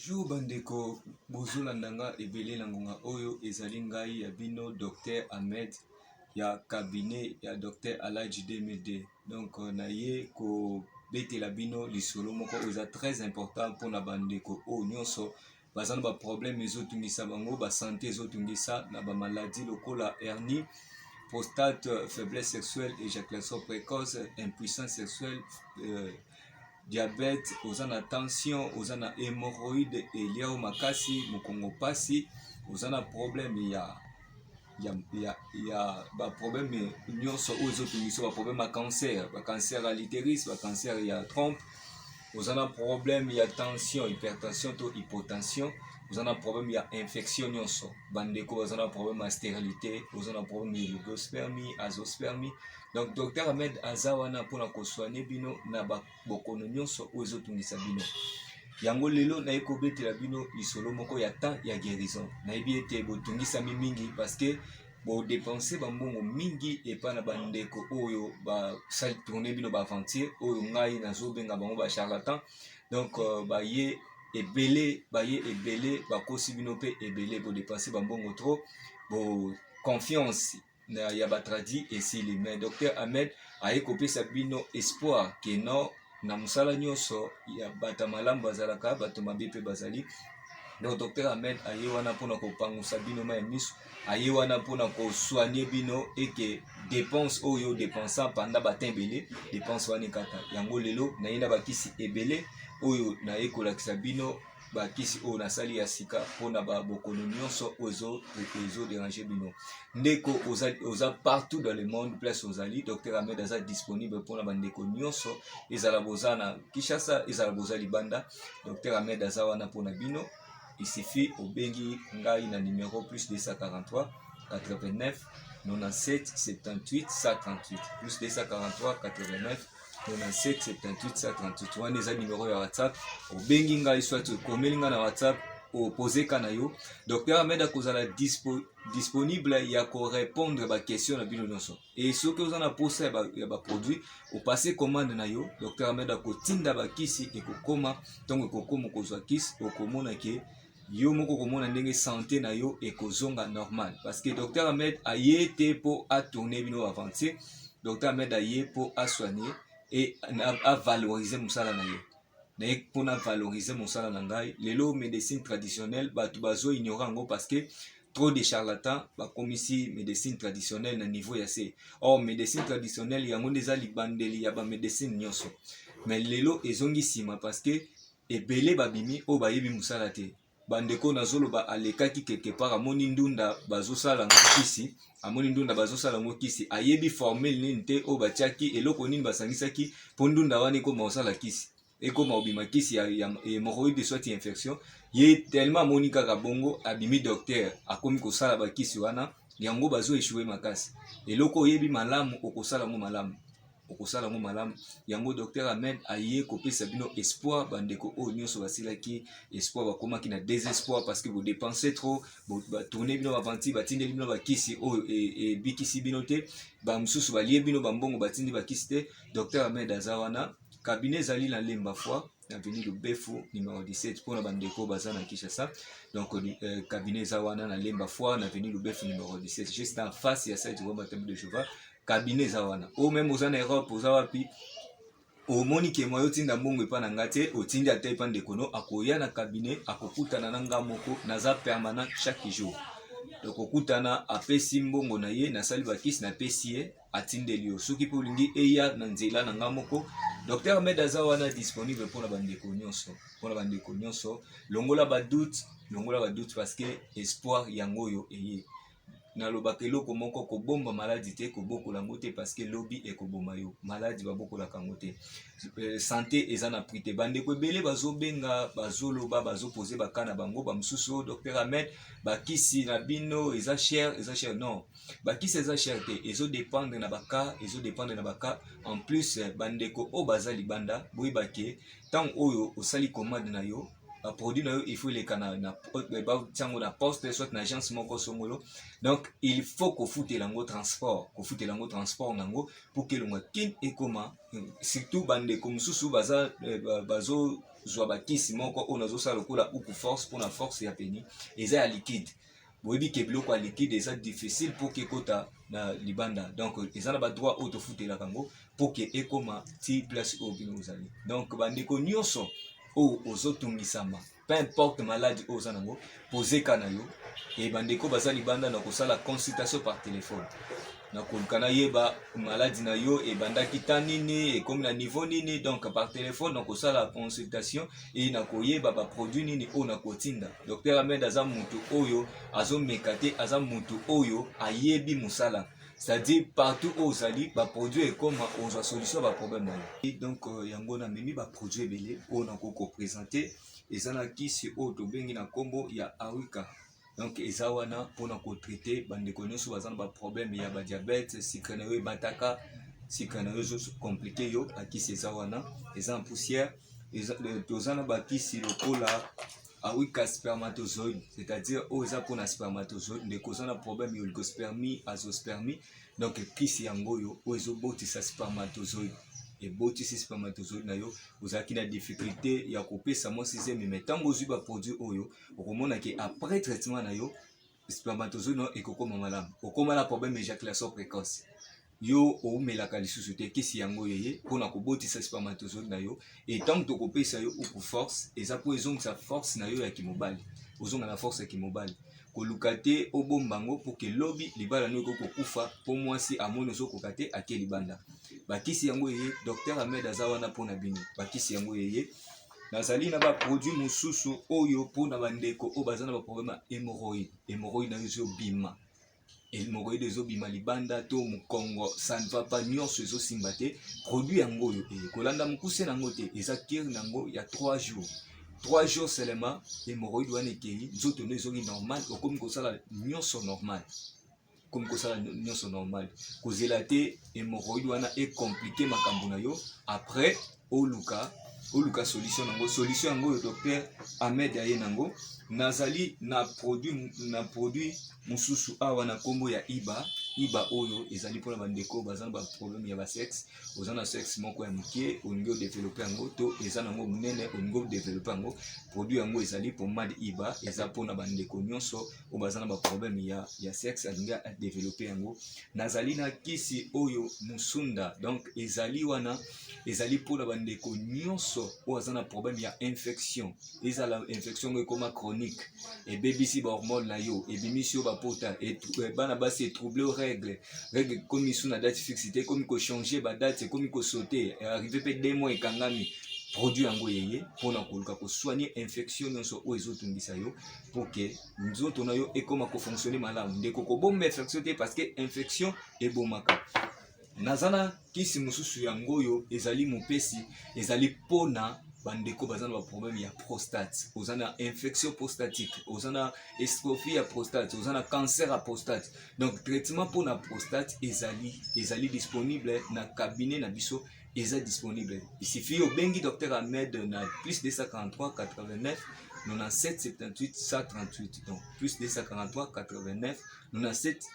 Bonjour bandeko, bozolanda nga ebele na ngonga oyo. Ezali ngai ya bino Docteur Ahmed ya cabinet ya Docteur Aladji 2002. Donc naye kobetela bino lisolo moko oyo eza très important mpona bandeko oyo nyonso baza na baproblème ezotungisa bango, basanté ezotungisa na bamaladie lokola hernie, prostate, faiblesse sexuelle, éjaculation précoce, impuissance sexuelle, diabète, oza na tension, oza na hémorroïde eliao makasi, mokongo pasi, oza na problème ya baproblème nyonso oyo ezotungisa, baproblème ya cancer, bacancer ya l'utérus, bacancer ya trompe, oza na problème ya tension, hypertension to hypotension, oza na problème ya infection nyonso. Bandeko baza na problème ya stérilité, oza na problème ya oligospermie, azoospermie. Donc Docteur Ahmed aza wana mpona kosoigner bino na bokono nyonso oyo ezotungisa bino. Yango lelo naye kobetela bino lisolo moko ya temps ya guérison. Nayebi ete botungisami mingi parce que bodépenser bambongo mingi epai na bandeko oyo basali tourner bino baaventure, oyo ngai nazobenga bango bacharlatan. Donc baye ebele, baye ebele, bakosi bino mpe ebele, bodépenser bambongo trop, bo confiance ya batradi esili. Mais Docteur Ahmed aye kopesa bino espoir ke non, na mosala nyonso ya bato malamu bazalaka, bato mabe mpe bazali. Donc Docteur Ahmed aye wana mpona kopangusa bino mai ya miso, aye wana mpona kosoigner bino eke dépense oyo dépensa pendant batin ebele, dépense wana ekata. Yango lelo naye na bakisi ebele oyo naye kolakisa bino, bakisi oyo nasali ya sika mpona babokono nyonso oyo ezodéranger bino. Ndeko oza, oza partout dans le monde, place ozali, Docteur Ahmed aza disponible mpona bandeko nyonso. Ezala boza na Kinshasa, ezala boza libanda, Docteur Ahmed aza wana mpona bino. Il suffit obengi ngai na numéro +243 89 97 78 138, +243 89 97 78 138. Wana eza numéro ya WhatsApp. Obengi ngai soit okomeli ngai na WhatsApp, opose ka na yo, Docteur Ahmed akozala disponible ya korépondre baquestion na bino nyonso. E soki oza na posa ya baproduit, opasser commande na yo, Docteur Ahmed akotinda bakisi, ekokoma. Ntongo ekokoma, okozwa kisi, okomona ke yo moko komona ndenge santé na yo ekozonga normal, parce que Docteur Ahmed aye te mpo atourner bino aventure. Docteur Ahmed aye mpo asoigner e avaloriser mosala na ye. Naye mpona valoriser mosala na ngai. Lelo médecine traditionnelle, bato bazo-ignorer yango parce que trop de charlatan bakomisi médecine traditionnelle na niveau ya se. Or médecine traditionnelle, yango nde eza libandeli ya bamédecine nyonso, mais lelo ezongi nsima parce que ebele babimi oyo bayebi mosala te. Bandeko, nazoloba, alekaki quelque part, amoni ndunda bazosala yango kisi, amoni ndunda bazosala yango kisi, ayebi formule nini te oyo batiaki, eloko nini basangisaki mpo ndunda wana ekoma kosala kisi, ekoma kobima kisi ya hémorroïde soit infection. Ye tellement amoni kaka bongo, abimi docteur, akomi kosala bakisi wana, yango bazo échouer makasi. Eloko oyebi malamu, okosala yango malamu, okosala yango malamu. Yango Docteur Ahmed aye kopesa bino espoir. Bandeko oyo nyonso basilaki espoir, bakomaki na désespoir parce que bodépenser trop, batourner bino baventure, batindeli bino bakisi oyo ebikisi bino te, bamosusu balie bino bambongo, batindi bakisi te. Docteur Ahmed aza wana. Cabinet ezali na Lemba Foire, avenue Lubefu numéro 17, mpona bandeko baza na Kinshasa. Donc cabinet eza wana na Lemba Foire, na avenue Lubefu numéro 17, juste en face ya site Roma Temple de Jéhovah. Cabinet eza wana. O même oza na Europe, oza wapi, omoni ke moyo otinda mbongo epa na nga te, otindi ata epa ndeko no, akoya na cabinet, akokutana na nga moko, naza permanent chaque jour. Donc okutana, apesi mbongo na ye, nasali bakisi, napesi ye, atindeli yo. Soki mpe olingi eya na nzela na nga moko, Docteur Ahmed aza wana disponible mpona bandeko nyonso, mpona bandeko nyonso. Longola badoute, longola badoute, parce que espoir yango oyo eye. Nalobaka eloko moko: kobomba maladi te, kobokola yango te, parce que lobi ekoboma yo. Maladi babokolaka yango te. Santé eza na prix te. Bandeko ebele bazobenga, bazoloba, bazoposer baka na bango. Bamosusu: "Oh, Docteur Ahmed, bakisi na bino eza cher, eza cher." Non, bakisi eza cher te, ezodépendre na baka, ezodépendre na baka. En plus, bandeko oyo baza libanda, boyebake ntango oyo osali commande na yo, baproduit na yo, il faut eleka na batiango na poste soit na agence moko songolo. Donc il faut kofutela yango transport, kofutela yango transport nango pour ke elongwa Kine ekoma. Surtout bandeko mosusu baza bazo Nazozwa bakisi moko oyo nazosala lokola uku force mpona force ya pénis. Eza ya liquide. Boyebi ke biloko ya liquide eza difficile mpo ke ekota na libanda. Donc eza na badroit oyo tofutelaka yango mpo ke ekóma ti place oyo bino ozali. Donc bandeko nyonso oyo ozotungisama, peu importe maladie oyo oza nango, poseka na yo. E bandeko baza libanda, na kosala consultation par téléphone, na koluka nayeba maladie na yo ebandaki ta nini, ekomi na niveau nini. Donc par téléphone na kosala consultation e na koyeba baproduit nini oyo na kotinda. Docteur Ahmed aza motu oyo azomeka te, aza motu oyo ayebi mosala, c'est-à-dire partout oyo ozali, baproduit ekoma, ozwa solution ya baproblème na yo. Donc yango namemi baproduit ebele oyo nakoki koprésenter. Eza na kisi oyo tobengi na nkombo ya Awika. Donc eza wana mpona kotraiter bandeko nyonso baza na baproblème ya badiabète, sucre na yo ebataka, sucre na yo ezocompliquer yo. Bakisi eza wana, eza na poussière. Toza na bakisi lokola Awika spermatozoïde, c'est-à-dire oyo eza mpona spermatozoïde. Ndeko oza na problème ya oligospermie, azoospermie, donc kisi yango oyo, oyo ezobotisa spermatozoïde, ebotisi spermatozoïde na yo. Ozalaki na difficulté ya kopesa mwasi zemi, mais ntango ozwi baproduit oyo, okomona ke après traitement na yo, spermatozoïde na yo ekokoma malamu. Okóma na problème éjaculation précoce, yo oumelaka lisusu te, kisi yango yeye mpona kobotisa spermatozoïde na yo. E ntango tokopesa yo uku force, eza mpo ezongisa force na yo ya kimobali, ozonga na force ya kimobali. Koluka te obomba yango mpo ke lobi libala no ekoki kokufa mpo mwasi amoni ozokoka te, ake libanda. Bakisi yango eye, Docteur Ahmed aza wana mpona bino. Bakisi yango eye. Nazali na baproduit mosusu oyo mpona bandeko oyo baza na baproblème ya hémorroïde. Hémorroïde na yo ezobima, hémorroïde ezobima libanda to mokongo, ça ne va pas, nyonso ezosimba te. Produit yango oyo eye, kolanda mokuse nango te, eza cure nango ya 3 jours, 3 jours seulement, hémorroïde wana ekei, nzoto no ezongi normal, okomi kosala nyonso normal, komi kosala nyonso normal. Kozela te hémorroïde wana ecompliquer makambo na yo, après oluka solution nango. Solution yango oyo Docteur Ahmed aye nango. Nazali na produit mosusu awa na nkombo ya Iba. Iba oyo ezali mpona bandeko baza na baproblème ya basexe. Oza na sexe moko ya moke, olingi odévelopper yango, to eza nango monene, olingi odévelopper yango, produit yango ezali pomade Iba. Eza mpona bandeko nyonso oyo baza na baproblème ya sexe, alingi adévelopper yango. Nazali na kisi oyo Musunda. Donc ezali wana, ezali mpona bandeko nyonso oyo aza na problème ya infection. Ezala infection yango ekoma chronique, ebebisi bahormone na yo, ebimisi yo bapota, bana basi etroubler règle, règle ekomi su na date fixe te, ekomi kochanger badate, ekomi kosauter, arrive mpe 2 mois ekangami. Produit yango yeye mpona koluka kosoigner infection nyonso oyo ezotungisa yo, mpo ke nzoto na yo ekóma kofonctionner malamu. Ndeko, kobomba infection te, parce que infection ebomaka. Naza na kisi mosusu, yango oyo ezali mopesi, ezali mpona bandeko baza na baproblème ya prostate. Oza na infection prostatique, oza na dystrophie ya prostate, oza na cancer ya prostate, donc traitement mpona prostate ezali disponible na cabinet na biso, eza disponible. Il suffit obengi Docteur Ahmed na plus 243 89 97 78 138. Donc plus 243 89 97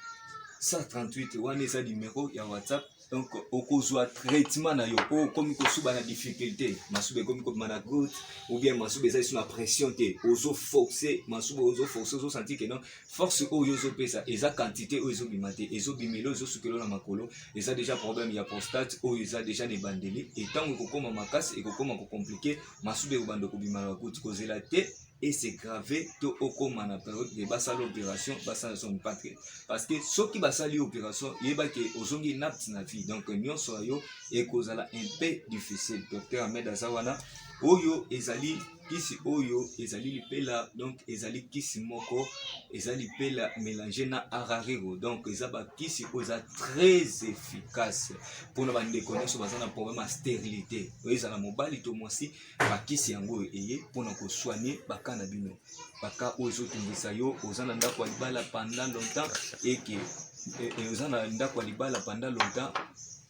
138, wana eza numéro ya WhatsApp. Donc okozwa traitement na yo. Oyo okomi kosuba na difficulté, masuba ekomi kobima na goutte, ou bien masuba eza lisu na pression te, ozoforcer masuba, ozoforcer, ozosentir ke non, force oyo ozopesa eza quantité oyo ezobima te, ezobimela, ezosukela na makolo, eza déjà problème ya prostate oyo eza déjà na ebandeli. Etango ekokóma makasi, ekokóma kocompliquer, masuba ekobanda kobima na bagoutte. Kozela te es'aggraver to okóma na période de basala opération, basala son patre, parce que soki basali opération, yebaki ozongi inapte na vie. Donc nyonso ya yo ekozala un peu difficile. Docteur Ahmed aza wana. Oyo ezali kisi oyo ezali lipela. Donc ezali kisi moko eza lipela mélange na arariro. Donc eza bakisi oyo eza très efficace mpona bandeko nyonso baza na problème ya stérilité, oyo ezala mobali to mwasi. Bakisi yango oyo eye mpona kosoigner baka na bino, baka oyo ezotungisa yo. Oza na ndako ya libala pendant longtemps, eke oza na ndako ya libala pendant longtemps,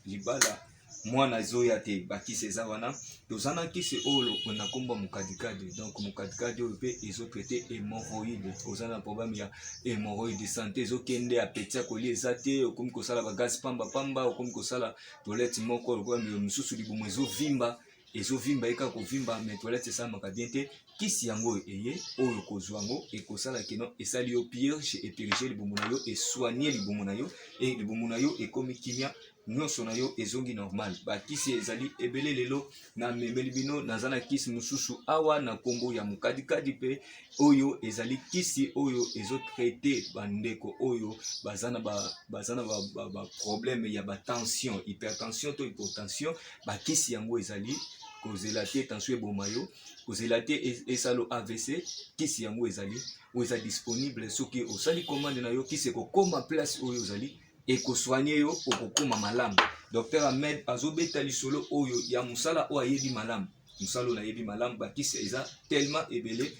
libala mwana ezoya te, bakisi eza wana. Toza na kisi oyo na nkombo ya mokadikadi. Donc mokadikadi oyo mpe ezotraiter hémorroïde. Oza na problème ya hémorroïde, santé ezokende, appétit ya kolia eza te, okomi kosala bagaz pambapamba, okomi kosala toilette moko lokola mosusu, libumu ezovimba. Ezovimba ye kaka kovimba, mais toilette esalamaka bien te. Kisi yango oyo eye oyo kozwa yango ekosala keno esali yo purge, epurge libumu na yo, esoigne libumu na yo, e libumu na yo ekomi kimia, nyonso na yo ezongi normal. Bakisi ezali ebele lelo namemeli bino. Naza na kisi mosusu awa na nkombo ya mokadikadi, mpe oyo ezali kisi oyo ezotraite bandeko oyo baza na baproblème ba, ba ya batension, hypertension to hypotension. Bakisi yango ezali kozela te tension eboma yo, kozela te esalo AVC. Kisi yango ezali oyo eza disponible. Soki osali commande na yo, kisi ekokoma place oyo ozali, ekosoigne yo, okokoma malamu. Dr Ahmed azobeta lisolo oyo ya mosala oyo ayebi malamu, mosala oyo nayebi malamu. Bakisi eza tellement ebele,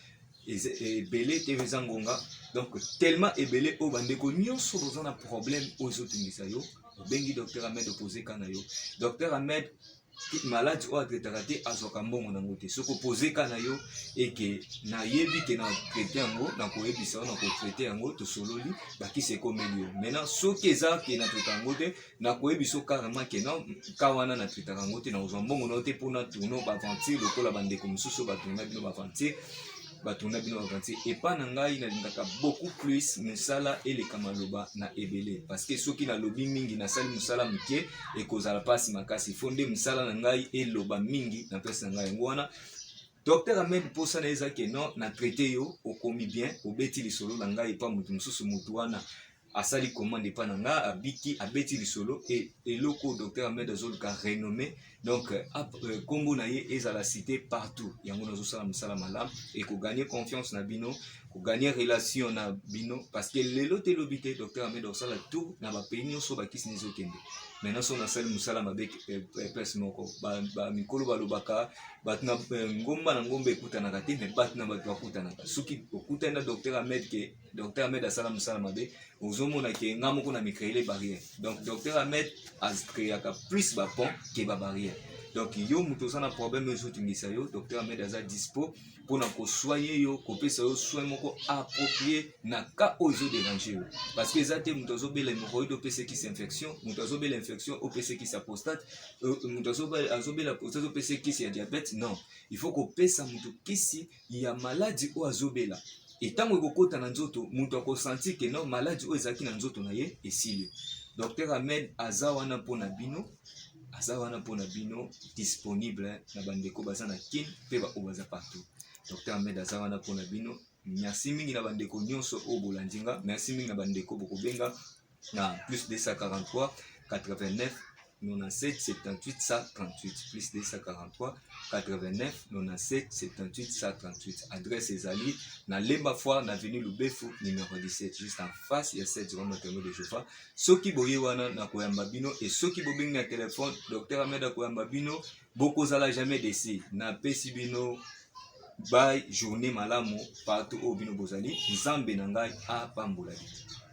ebele te, eza ngonga. Donc tellement ebele oyo bandeko nyonso boza na problème oyo ezotungisa yo, obengi Dr Ahmed, opose ka na yo. Dr Ahmed, maladi oyo atraitaka te, azwaka mbongo nango te. Soki opose ka na yo eke nayebi ke na traite yango, nakoyebisa yo, nakotraite yango, tosololi, bakisi ekomeli yo. Maintenant, soki eza ke na traitaka yango te, nakoyebisa yo carrément ke non, ka wana na traitaka yango te, nakozwa mbongo na yo te mpona tourno baaventure lokola bandeko mosusu batourna bino baaventure, batourna bino baaventure. Epa na ngai, nalingaka beaucoup plus mosala eleka maloba na ebele, parce que soki nalobi mingi, nasali mosala moke, ekozala mpasi makasi. Fo nde mosala na ngai eloba mingi na place na ngai. Yango wana Dr Ahmed, mposa na eza ke non, na traite yo, okomi bien, obeti lisolo na ngai epa motu mosusu, motu wana asali commande epa na nga, abiki, abeti lisolo. E eloko Dr Ahmed azoluka, renommé. Donc nkombo na ye ezala cité partout. Yango nazosala mosala malamu, ekoganye confiance na bino, koganye relation na bino, parce que lelo te, elobi te, Dr Ahmed akosala tour na bapays nyonso bakisi ezokende. Maintenant, so nasali mosala mabe place moko, bamikolo balobaka bato na ngomba na ngomba ekutanaka te, mais bato na bato bakutanaka. Soki okutani na Dr Ahmed, ke Dr Ahmed asala mosala mabe, ozomona ke nga moko na micréele barrière. Donc Dr Ahmed acréaka plus bapont ke babarrière. Donc yo moto oza na problème ezotungisa yo, Dr Ahmed aza dispo mpona kosoigne yo, kopesa yo soin moko approprié na cas oyo ezoderange yo, parce que eza te moto azobela hémorroïde, opesa kisi infection, moto azobela infection, opesa kisi ya prostate, moto azobela prostate, opesa kisi ya diabète. Non, il faut kopesa moto kisi ya maladi oyo azobela. Etango ekokɔta na nzoto, moto akosentir ke non, maladi oyo ezalaki na nzoto na ye esili. Dr Ahmed aza wana mpona bino, aza wana mpona bino, disponible na bandeko baza na Kine mpe baoyo baza partout. Dr Ahmed aza wana mpona bino. Merci mingi na bandeko nyonso oyo bolandi nga. Merci mingi na bandeko bokobenga na plus 243 89 97 78 138, plus 243 89 97 78 138. Adresse ezali na Lemba Foire, na avenue Lubefu numéro 17, juste en face ya 7 rond témoin de Jehova. Soki boye wana, nakoyamba bino. E soki bobengi na telefone, Dr Ahmed akoyamba bino, bokozala jamais déçus. Napesi bino bye, journée malamu partout oyo bino bozali. Nzambe na ngai apambola bino.